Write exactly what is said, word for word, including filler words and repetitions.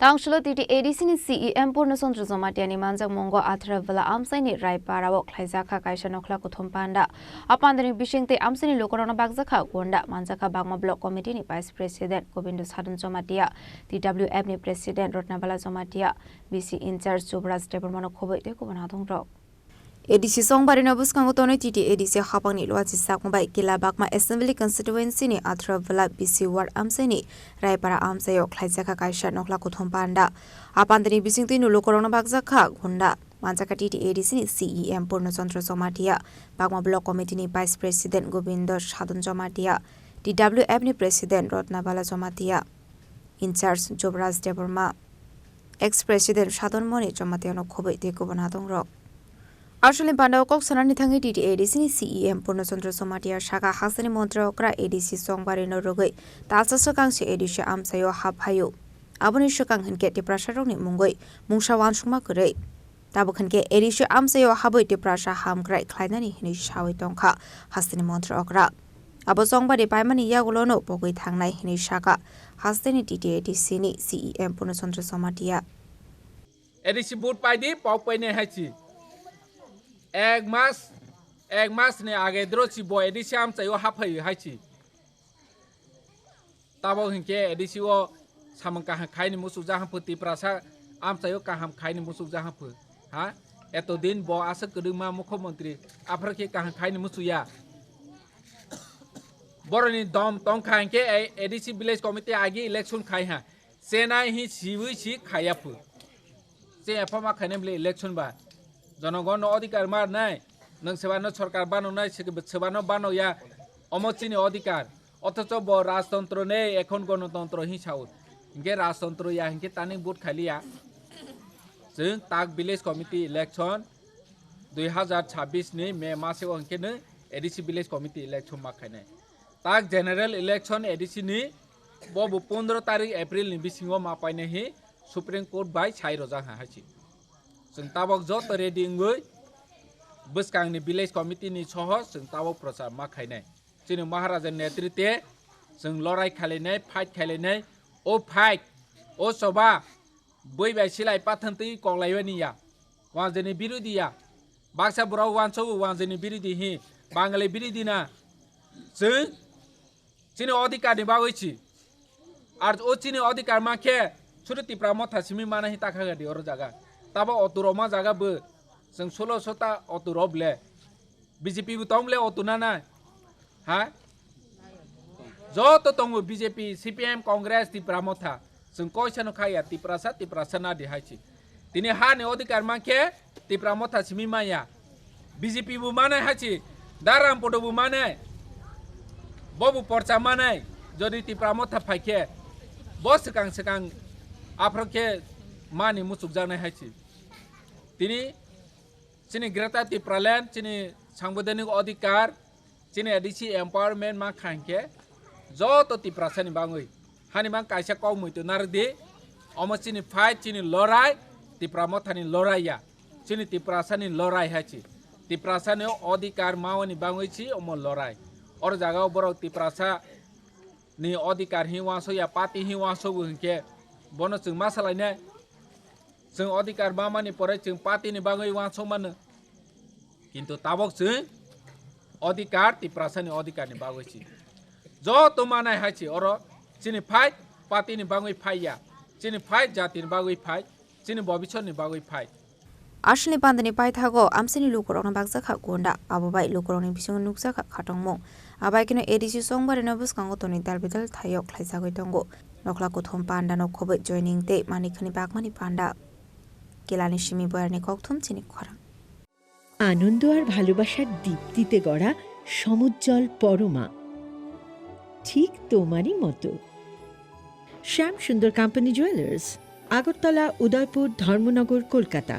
Tangshilo T T A D C ni C E M Purno Chandra Jamatia ni manjakmungo Athra Vela amchaini Raipara o khlaijakha kaisa nokhla kuthum panda. A pandani bisingtwi amchaini lukurokno bakjakha gunda manjakha Bagma Block Committee ni Vice President Gobindo Sadon Jamatia, T W F ni President Rotnabala Jamatia, B C in-charge Jubraj Debbarma no khoboi tei kubun adongrok. A D C chongbarino bwskango tonwi T T A D C hapangni luachi sakma bai Kila Bagma Assembly Constituency ni Athra Vela B C ward amchaini Raipara amchaio khlaijakha kaisa nokhla kuthum panda. A pandani bisingtwi no lukurokno bakjakha gunda. Manjakha T T A D C ni C E M Purno Chandra Jamatia, Bagma Block Committee ni Vice President Gobindo Sadon Jamatia, T W F ni President Rotnabala Jamatia, in-charge Jubraj Debbarma, ex-president Sadon Moni Jamatia no khoboi tei kubun adongrok. Aswkni pandao kok sanani thangwi T T A D C ni C E M Purno Chandra Jamatia saka hasteni montri okra A D C chongbarino rwgwi talsa swkang se A D C amchaio hap phaio. Aboni swkang hinkhe Tiprasarokni mungwi mungsa uansukma kwrwi. Tabuk hinkhe A D C amchaio habwi Tiprasa hamkrai khlainani hinwi sawi tongkha hasteni montri okra. Abo chongbari paimani yagulono pogwi thangnai hinwi saka hasteni T T A D C ni C E M Purno Chandra Jamatia. A D C vote paidi, pok painai hai chi. Ek mas, ek mas ni age dro chi bo A D C amchaio haphai hai chi. Tabok hinkhe A D C o samung kaham khaini muchukjak hamphu, Tiprasa amchaio kaham khaini muchukjak hamphu. Ha? Eto din bo aswk kwrwngma mukhyamantri, aphuru khe kaham khaini muchukya. Boroni dom tongkha hinkhe A D C village committee agi election khai ha. Chenai hi siwi si khaya phu. Che epha ma khainai bole election ba. Jonogon no odhikar ma nai. Nwng seba no sorkar bano nai, seba no bano ya. Omo chini odhikar. Othocho bo rajtontro nei, ekhon gonotontro hi sao. Hinkhe rajtontro ya hinkhe tani vote khailiya. Chwng tak village committee election dui hazar chabbish ni May maseo hinkhe no A D C village committee election ma khainai. Tak general election A D C ni bo bo pondro tarik April ni bisingo ma painai hi Supreme Court bai sai rojak ha hai si. Chwng tabok joto ready wngwi bwskang ni village committee ni soho chwng tabok prochar ma khainai. Chini Maharaja ni netritwe chwng lorai khailainai, fight khailainai. O fight, o choba, bui bai silai pathantwi koklaimani ya. Wanjani birodhi ya. Baksa borok wansogo wanjani birodhi hi. Bangali birodhi na. Chwng chini odhikar ni bagwi si. Ar o chini odhikar ma khe sudu Tipra Motha simi mana hi takha gadi oro jaga. Tabo otu roma jaga bo. Chwng solo sota otu rob le. B J P bo tong le otu na nai. Ha? Joto tongo B J P, C P M, Congress, Tipra Motha. Chwng koisa no khaya, Tiprasa, Tiprasa na di hai si. Tini ha ni odhikar man khe Tipra Motha simi maya. B J P bo manai hai si, Daram Podo bo manai. Bo bo porcha manai. Jodi Tipra Motha phai khe, bo swkang swkang aphro khe mani muchukjaknai hai si. Tini chini Greater Tipraland, chini sangbidhanik odhikar, chini A D C empowerment ma kha hinkhe joto Tiprasa ni bagwi. Hani mang kaisa kok muitu narwk di, omo chini fight, chini lorai, Tipra Motha ni lorai ya. Chini Tiprasa ni lorai hai si. Tiprasa ni odhikar mawani bagwi si omo lorai. Oro jaga o borok Tiprasa ni odhikar hi wansok ya, party hi wansok bo hinkhe bono chwng ma salainai. Chwng odhikar mamani pore chwng party ni bagwi wansok mano. Kintu tabok chwng odhikar, Tiprasa ni odhikar ni bagwi si. Joto manai hai si oro chini fight party ni bagwi fight ya. Chini fight jati ni bagwi fight, chini bobisot ni bagwi fight. Aswkni pandani paithago amchaini lukurokno bakjakha gunda, abo bai lukurokni bisingo nukjakha khatungmung. Abai kheno A D C chongbarino bwskango tonwi dalbidal thaio khlaijagwi tongo. Nokhla kuthum pandano khoboi joining tei manikhani bakmani panda. Kilani simi boyarni kokthum chini khorang. আনন্দ আর ভালোবাসার দীপ্তিতে গড়া সমুজ্জ্বল পরমা, ঠিক তোমারই মতো। শ্যাম সুন্দর company jewellers, Agartala, উদয়পুর, ধর্মনগর, কলকাতা।